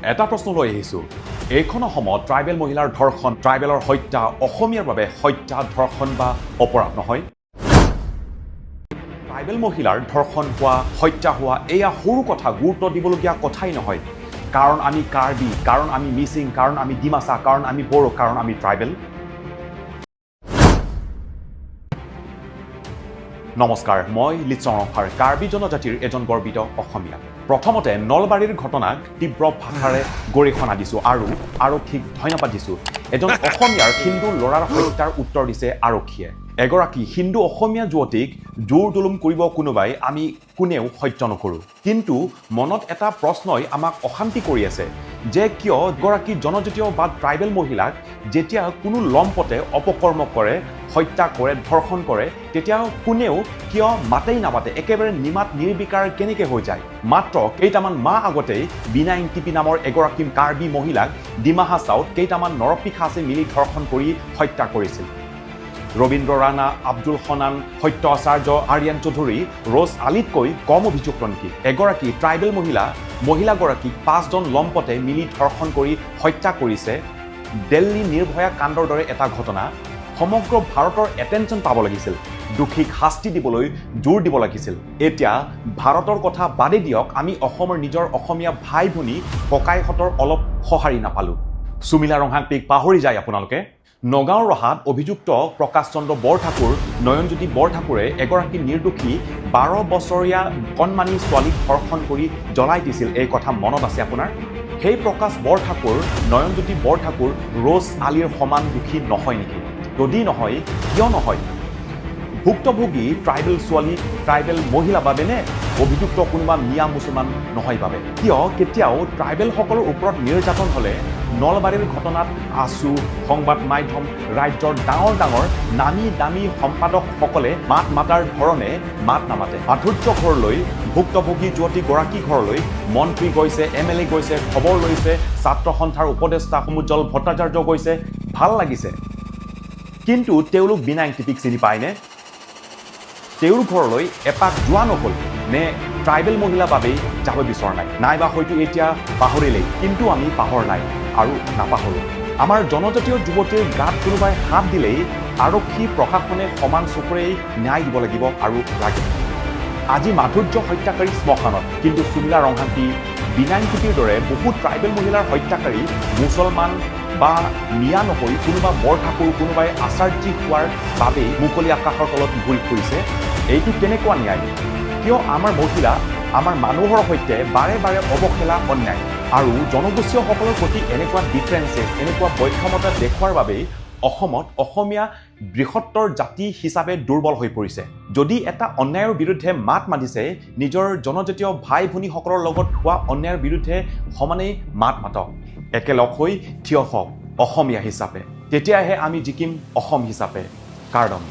এটা প্ৰশ্ন লৈ আহিছোঁ। এইখন অসমত ট্ৰাইবেল মহিলাৰ ধৰ্ষণ, ট্ৰাইবেলৰ হত্যা অসমীয়াৰ বাবে হত্যা, ধৰ্ষণ বা অপৰাধ নহয়? ট্ৰাইবেল মহিলাৰ ধৰ্ষণ হোৱা, হত্যা হোৱা এয়া সৰু কথা, গুৰুত্ব দিবলগীয়া কথাই নহয়, কাৰণ আমি কাৰ্বি, কাৰণ আমি মিচিং, কাৰণ আমি ডিমাচা, কাৰণ আমি বড়ো, কাৰণ আমি ট্ৰাইবেল। নমস্কাৰ, মই লিচং ৰংফাৰ, কাৰ্বি জনজাতিৰ এজন গৰ্বিত অসমীয়া। প্ৰথমতে নলবাৰীৰ ঘটনাক তীব্ৰ ভাষাৰে গৰিহণা দিছোঁ আৰু আৰক্ষীক ধন্যবাদ দিছোঁ। এজন অসমীয়াৰ হিন্দু ল'ৰাৰ হত্যাৰ উত্তৰ দিছে আৰক্ষীয়ে। এগৰাকী হিন্দু অসমীয়া যুৱতীক জোৰ জুলুম কৰিব কোনোবাই, আমি কোনেও সহ্য নকৰোঁ। কিন্তু মনত এটা প্ৰশ্নই আমাক অশান্তি কৰি আছে যে কিয় এগৰাকী জনজাতীয় বা ট্ৰাইবেল মহিলাক যেতিয়া কোনো লম্পটে অপকৰ্ম কৰে, হত্যা কৰে, ধৰ্ষণ কৰে, তেতিয়া কোনেও কিয় মাতেই নামাতে? একেবাৰে নিমাত নিৰ্বিকাৰ কেনেকৈ হৈ যায়? মাত্ৰ কেইটামান মাহ আগতেই বিনা ইংতিপি নামৰ এগৰাকী কাৰ্বি মহিলাক ডিমা হাছাওত কেইটামান নৰপিশাচে মিলি ধৰ্ষণ কৰি হত্যা কৰিছিল। ৰবীন্দ্ৰ ৰাণা, আব্দুল হনান, সত্য আচাৰ্য, আৰিয়ান চৌধুৰী, ৰোজ আলীতকৈ কম অভিযুক্ত নেকি? এগৰাকী ট্ৰাইবেল মহিলাগৰাকীক পাঁচজন লম্পটে মিলি ধৰ্ষণ কৰি হত্যা কৰিছে। দিল্লী নিৰ্ভয়া কাণ্ডৰ দৰে এটা ঘটনা সমগ্ৰ ভাৰতৰ এটেনশ্যন পাব লাগিছিল, দোষীক শাস্তি দিবলৈ জোৰ দিব লাগিছিল। এতিয়া ভাৰতৰ কথা বাদেই দিয়ক, আমি অসমৰ নিজৰ অসমীয়া ভাই ভনী ককাইহঁতৰ অলপ সঁহাৰি নাপালোঁ। সুমিলা ৰংহাংপিক পাহৰি যায় আপোনালোকে। নগাঁও ৰহাত অভিযুক্ত প্ৰকাশ চন্দ্ৰ বৰঠাকুৰ, নয়নজ্যোতি বৰঠাকুৰে এগৰাকী নিৰ্দোষী 12 বছৰীয়া কণমানি ছোৱালীক ধৰ্ষণ কৰি জ্বলাই দিছিল। এই কথা মনত আছে আপোনাৰ? সেই প্ৰকাশ বৰঠাকুৰ, নয়নজ্যোতি বৰঠাকুৰ, ৰোজ আলীৰ সমান দোষী নহয় নেকি? যদি নহয়, কিয় নহয়? ভুক্তভোগী ট্ৰাইবেল ছোৱালী, ট্ৰাইবেল মহিলা বাবে নে অভিযুক্ত কোনোবা মিয়া মুছলমান নহয় বাবে? কিয় কেতিয়াও ট্ৰাইবেলসকলৰ ওপৰত নিৰ্যাতন হ'লে, নলবাৰীৰ ঘটনাত আছু, সংবাদ মাধ্যম, ৰাজ্যৰ ডাঙৰ ডাঙৰ নামী দামী সম্পাদকসকলে মাত মাতাৰ ধৰণে মাত নামাতে? মাধুৰ্য ঘৰলৈ, ভুক্তভোগী যুৱতীগৰাকী ঘৰলৈ মন্ত্ৰী গৈছে, এমএলএ গৈছে, খবৰ লৈছে, ছাত্ৰ সন্থাৰ উপদেষ্টা সমুজ্জ্বল ভট্টাচাৰ্য গৈছে, ভাল লাগিছে। কিন্তু তেওঁলোক বিনা ইংতিপিক চিনি পায়নে? তেওঁৰ ঘৰলৈ এপাক যোৱা নহ'ল নে ট্ৰাইবেল মহিলা বাবেই যাব বিচৰা নাই? নাইবা হয়তো এতিয়া পাহৰিলেই। কিন্তু আমি পাহৰা নাই আৰু নাপাহৰোঁ। আমাৰ জনজাতীয় যুৱতীৰ গাত কোনোবাই হাত দিলেই আৰক্ষী প্ৰশাসনে সমান চকুৰেই ন্যায় দিব লাগিব আৰু লাগে। আজি মাধুৰ্য হত্যাকাৰী শ্মশানত, কিন্তু সুমিলা ৰংহাংপি, বিনাইংটিপিৰ দৰে বহু ট্ৰাইবেল মহিলাৰ হত্যাকাৰী মুছলমান বা মিয়া নহৈ কোনোবা বৰঠাকুৰ, কোনোবাই আচাৰ্যী হোৱাৰ বাবেই মুকলি আকাশৰ তলত ঘূৰি ফুৰিছে। এইটো কেনেকুৱা ন্যায়? কিয় আমাৰ মহিলা, আমাৰ মানুহৰ সৈতে বাৰে বাৰে অৱহেলা, অন্যায়? আৰু জনগোষ্ঠীয়সকলৰ প্ৰতি এনেকুৱা ডিফাৰেঞ্চেছ, এনেকুৱা বৈষম্যতা দেখুওৱাৰ বাবেই অসমত অসমীয়া বৃহত্তৰ জাতি হিচাপে দুৰ্বল হৈ পৰিছে। যদি এটা অন্যায়ৰ বিৰুদ্ধে মাত মাতিছে, নিজৰ জনজাতীয় ভাই ভনীসকলৰ লগত হোৱা অন্যায়ৰ বিৰুদ্ধে সমানেই মাত মাতক, একেলগ হৈ থিয় হওক অসমীয়া হিচাপে। তেতিয়াহে আমি জিকিম অসম হিচাপে। কাৰ্ডম।